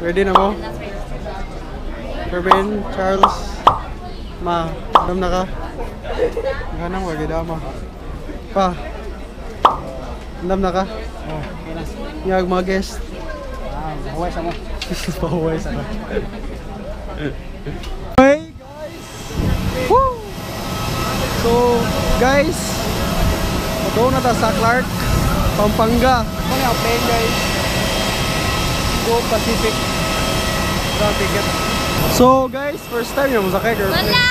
Ready na mo? Kervin, Charles, Ma, andam na ka? Ganang wag ma. Pa. Andam na ka? Oh, okay na. Yag mga guest. Ah, huwag sa mo. Pahuway sa ka. Hey guys! Woo! So, guys, patuo na ta sa Clark, Pampanga. Ano yung plane, guys? Go Pacific. Wala ticket. So, guys, first time yung masakay airplane. Wala!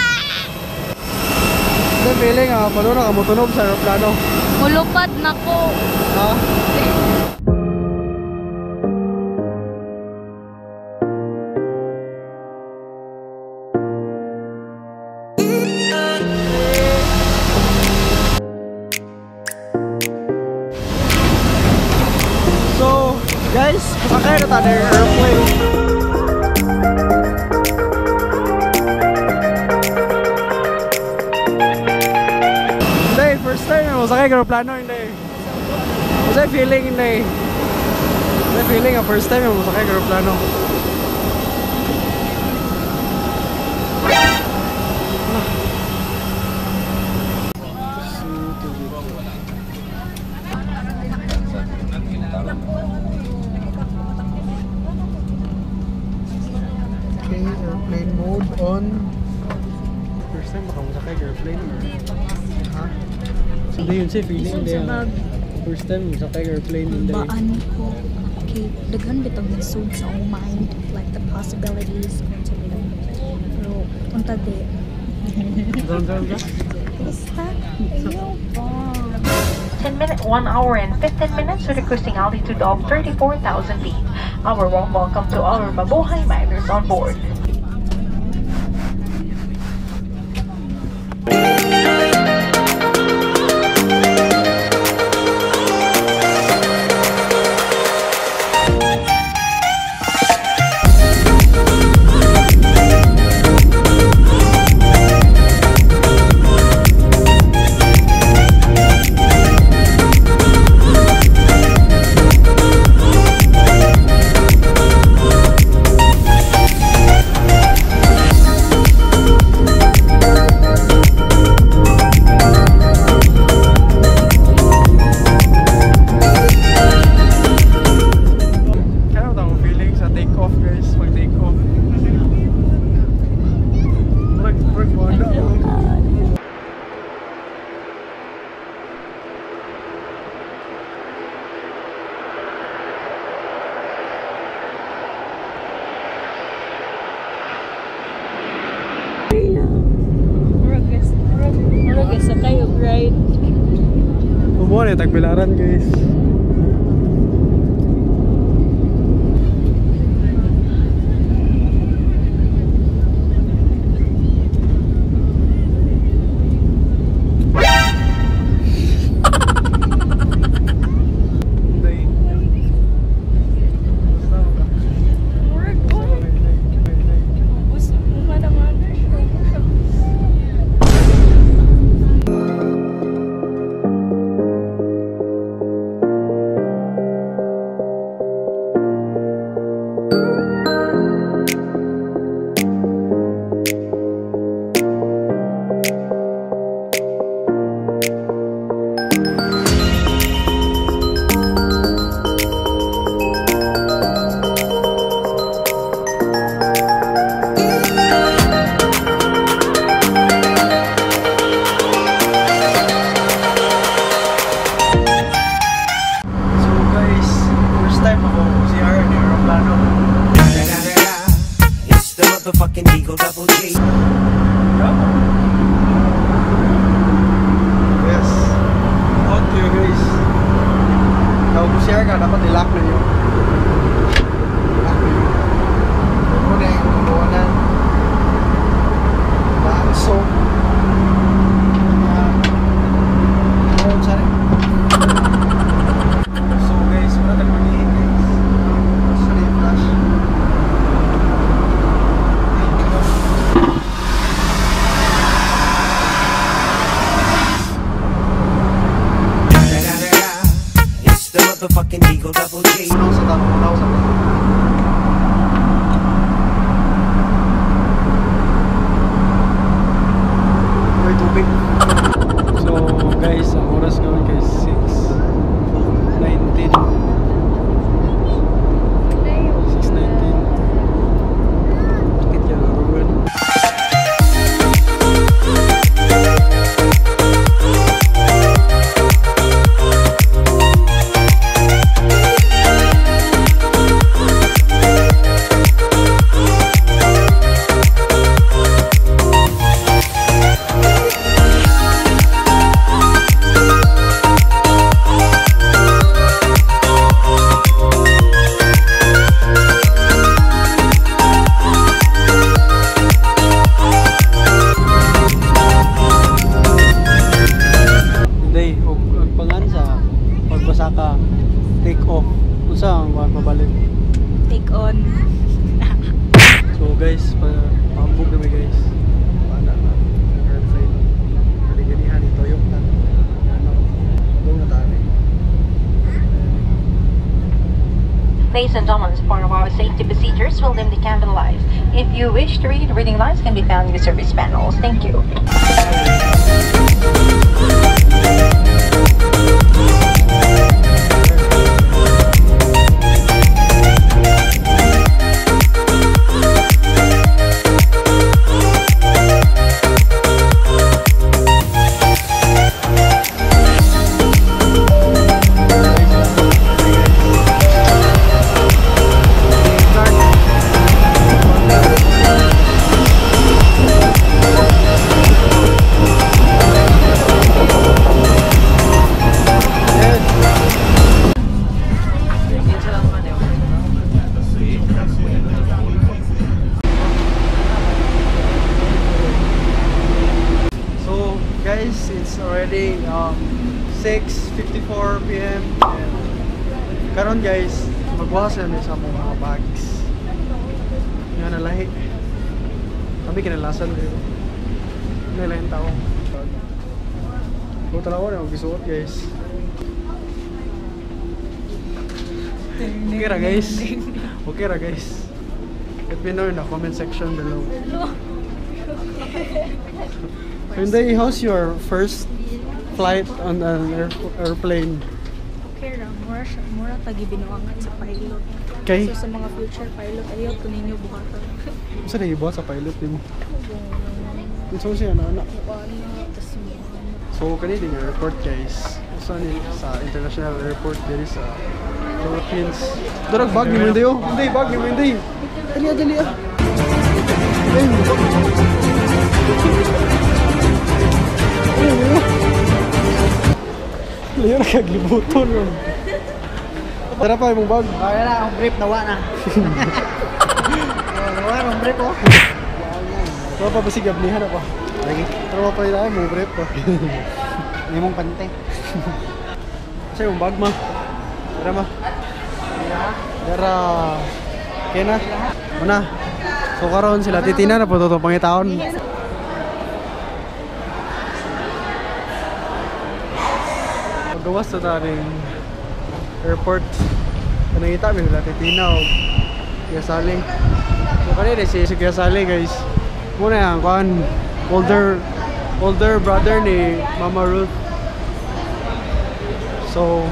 Ano feeling ah, paano na ka motunog sa aeroplano? Mulupad na ko. Ha? So, guys, pasakay na tayo ng airplane. Hindi, first time na masakay ng aeroplano, hindi. What's that feeling, hindi? What's that feeling, first time na masakay ng aeroplano? Okay, airplane mode on. First time baka masakay airplane or... Ha? Hindi yun si feeling hindi yan. First time masakay airplane hindi. Baan ko. Okay, daghan bitong nagsug sa akong mind. Like the possibilities. Pero, unta di. Basta, ayaw ba? 10 minutes, 1 hour and 15 minutes with a cruising altitude of 34,000 feet. Our warm welcome to all our Mabuhay Milers on board. Kaya mo feeling sa take off guys, pag take off. Murag murag wala. Murag sa kayo ride. Kumuha na yung tagbilaran guys. Hindi. Murag ko. Ubus mo naman. So guys, first time ako CR ni aeroplano. It's the motherfucking Eagle Double G. Yes. Hot yun guys. Kung CR ka, dapat i-lock na yun. Lock na yun. Ano na yung tuluanan. Baso. Ano sorry? So guys, wala tayong pag-iin guys. Sorry, flash. guys, paambog na mi guys. Paana na airplane. Pwede ganihan ito yung na. Ano, padung na tayo. Ladies and gentlemen, as part of our safety procedures, we'll dim the cabin lights. If you wish to read, reading lights can be found in the service panels. Thank you. So guys, it's already 6:54 p.m. and karon guys, magwawas na mi sa among mga bags. Nga nalahi. Kami kinalasan kayo. Nalahin tao. Go tanawa na gisuot guys. Okay ra guys. Okay ra guys. Let me know in the comment section below. Hyundai, how's your first flight on an airplane? Okay ra, mura siya, mura tagi binuangan sa pilot. Okay. So sa mga future pilot, ayaw ko ninyo buhaton. Unsa na ibuhat sa pilot nimo? Unsa siya na ana? So kani din airport guys. Usa ni sa international airport diri sa Philippines. Darag bag ni mo oh. Hindi bag ni mo hindi. Dali ah, dali ah. Ay. Layo na kaglibuton ron. Tara pa imong bag. Okay na, ang brief, nawa na. Nawa, ang brief oh. Tara pa basig gablihan ako. Lagi. Tara pa tayo mong brief ko. Imong pante. Sa imong bag ma. Tara ma. Tara. Okay na. Una. So karon sila titina na po to pangitaon. Pagawas na tayo airport. Nangita mi sila titina o Kuya Sally. So kanina si Kuya Sally guys. Muna yan kuan older brother ni Mama Ruth. So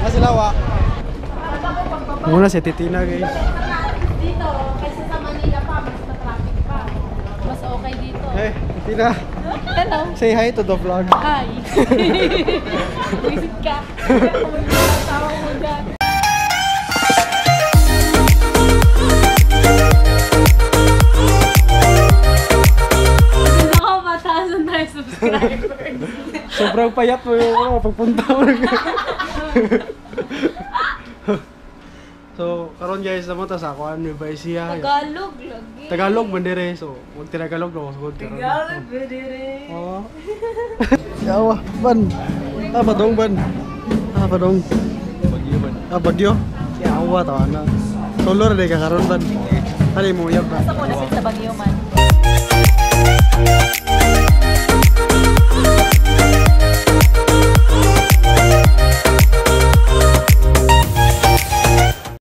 sila wa. Muna si Titina guys. Dito, kaysa sa Manila pa, mas na-traffic pa. Mas okay dito. Hey, Titina. Hello. Say hi to the vlog. Hi. Visit ka. Tawa mo dyan. Ako, mataas na tayo subscribers. Sobrang payat mo yung ano, pagpunta mo. So, karon guys, namo ta sa kuan Nueva Ecija. Tagalog lagi. Tagalog man dire, so wag Tagalog no sugod karon. Tagalog man dire. Oo. Yawa, ban. Ah, badong ban. Ah, badong. Bagyo man. Ah, bagyo. Yawa tawa na. Solo ra day ka karon ban. Ali mo yab ba. Sa muna sa Bagyo man.